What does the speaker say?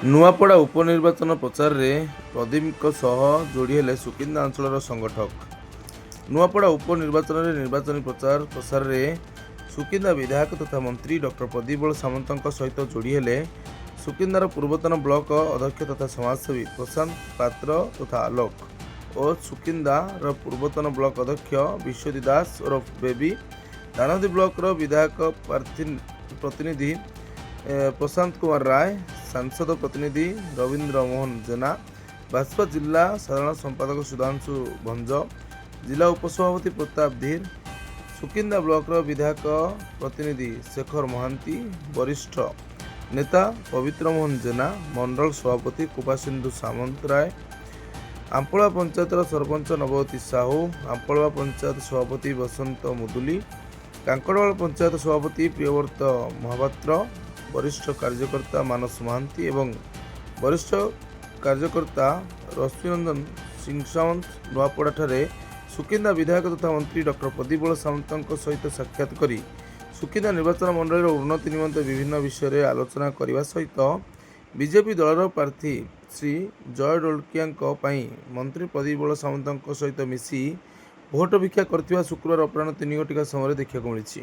ନୂଆପଡ଼ା ଉପନିର୍ବାଚନ ପ୍ରଚାରରେ ପ୍ରଦୀପଙ୍କ ସହ ଯୋଡ଼ି ହେଲେ ସୁକିନ୍ଦା ଅଞ୍ଚଳର ସଂଗଠକ। ନୂଆପଡ଼ା ଉପନିର୍ବାଚନରେ ନିର୍ବାଚନୀ ପ୍ରଚାର ପ୍ରସାରରେ ସୁକିନ୍ଦା ବିଧାୟକ ତଥା ମନ୍ତ୍ରୀ ଡକ୍ଟର ପ୍ରଦୀପ ବଳ ସାମନ୍ତଙ୍କ ସହିତ ଯୋଡ଼ି ହେଲେ ସୁକିନ୍ଦାର ପୂର୍ବତନ ବ୍ଲକ ଅଧ୍ୟକ୍ଷ ତଥା ସମାଜସେବୀ ପ୍ରଶାନ୍ତ ପାତ୍ର ତଥା ଆଲୋକ ଓ ସୁକିନ୍ଦାର ପୂର୍ବତନ ବ୍ଲକ ଅଧ୍ୟକ୍ଷ ବିଶ୍ୱଜିତ ଦାସ ଓରଫ ବେବି, ଦାନଦୀ ବ୍ଲକର ବିଧାୟକ ପ୍ରାର୍ଥୀ ପ୍ରତିନିଧି ପ୍ରଶାନ୍ତ କୁମାର ରାୟ, ସାଂସଦ ପ୍ରତିନିଧି ରବୀନ୍ଦ୍ର ମୋହନ ଜେନା, ଭାଜପା ଜିଲ୍ଲା ସାଧାରଣ ସମ୍ପାଦକ ସୁଧାଂଶୁ ଭଞ୍ଜ, ଜିଲ୍ଲା ଉପସଭାପତି ପ୍ରତାପ ଧୀର, ସୁକିନ୍ଦା ବ୍ଲକର ବିଧାୟକ ପ୍ରତିନିଧି ଶେଖର ମହାନ୍ତି, ବରିଷ୍ଠ ନେତା ପବିତ୍ର ମୋହନ ଜେନା, ମଣ୍ଡଳ ସଭାପତି କୃପାସିନ୍ଧୁ ସାମନ୍ତରାୟ, ଆମ୍ପଳା ପଞ୍ଚାୟତର ସରପଞ୍ଚ ନବତୀ ସାହୁ, ଆମ୍ପଳା ପଞ୍ଚାୟତ ସଭାପତି ବସନ୍ତ ମୁଦୁଲି, କାଙ୍କଡ଼ବାଳ ପଞ୍ଚାୟତ ସଭାପତି ପ୍ରିୟବ୍ରତ ମହାପାତ୍ର, ବରିଷ୍ଠ କାର୍ଯ୍ୟକର୍ତ୍ତା ମାନସ ମହାନ୍ତି ଏବଂ ବରିଷ୍ଠ କାର୍ଯ୍ୟକର୍ତ୍ତା ରଶ୍ମିରଞ୍ଜନ ସିଂ ସାମନ୍ତ ନୂଆପଡ଼ାଠାରେ ସୁକିନ୍ଦା ବିଧାୟକ ତଥା ମନ୍ତ୍ରୀ ଡକ୍ଟର ପ୍ରଦୀପ ବଳ ସାମନ୍ତଙ୍କ ସହିତ ସାକ୍ଷାତ କରି ସୁକିନ୍ଦା ନିର୍ବାଚନ ମଣ୍ଡଳୀର ଉନ୍ନତି ନିମନ୍ତେ ବିଭିନ୍ନ ବିଷୟରେ ଆଲୋଚନା କରିବା ସହିତ ବିଜେପି ଦଳର ପ୍ରାର୍ଥୀ ଶ୍ରୀ ଜୟ ଢୋଲକିଆଙ୍କ ପାଇଁ ମନ୍ତ୍ରୀ ପ୍ରଦୀପ ବଳ ସାମନ୍ତଙ୍କ ସହିତ ମିଶି ଭୋଟ ଭିକ୍ଷା କରିଥିବା ଶୁକ୍ରବାର ଅପରାହ୍ନ 3 ଘଟିକା ସମୟରେ ଦେଖିବାକୁ ମିଳିଛି।